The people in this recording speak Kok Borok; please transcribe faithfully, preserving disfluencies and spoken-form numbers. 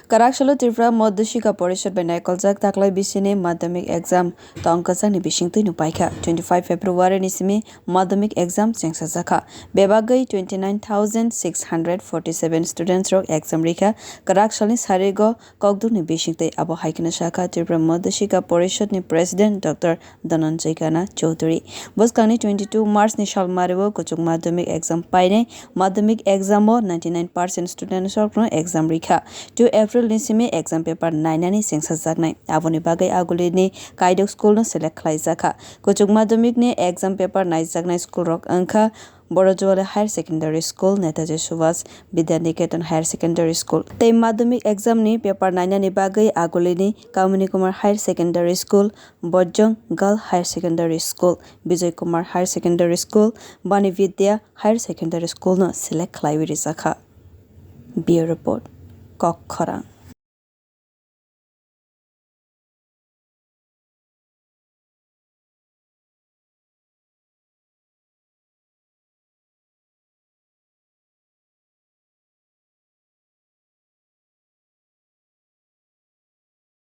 Kwrak salo Tripura Madhyashikha Porishad bai naikoljak taklai bisini madhyamik exam tong kwchangni bisingtwi no paikha. Twenty five February ni simi madhyamik exam chengsajakha. Bebagwi twenty nine thousand six hundred forty seven students rok exam rikha. Kwrak salni sarigo kokdukni bisingtwi abo hai kheno sakha Tripura Madhyashikha Porishad ni President Doctor Dhananjay Gana Chowdhury. Bwskangni twenty two March ni salmario kuchuk madhyamik exam painai. Madhyamik exam o ninety nine percent students rokno exam rikha. Two April ni simi exam paper nainani chengsajaknai. Aboni bagwi agulini kaidok school no select khlaijakha. Kuchuk madhyamik ni exam paper naijaknai school rok wngkha Borojwali Higher Secondary School, Netaji Subhas Vidya Niketan Higher Secondary School. Tei madhyamik exam ni paper nainani bagwi agulini Kamini Kumar Higher Secondary School, Bojong Girl Higher Secondary School, Bijoy Kumar Higher Secondary School, Bani Vidya Higher Secondary School no select khlaiwi rijakha. Bureau Report, Kok Khorang.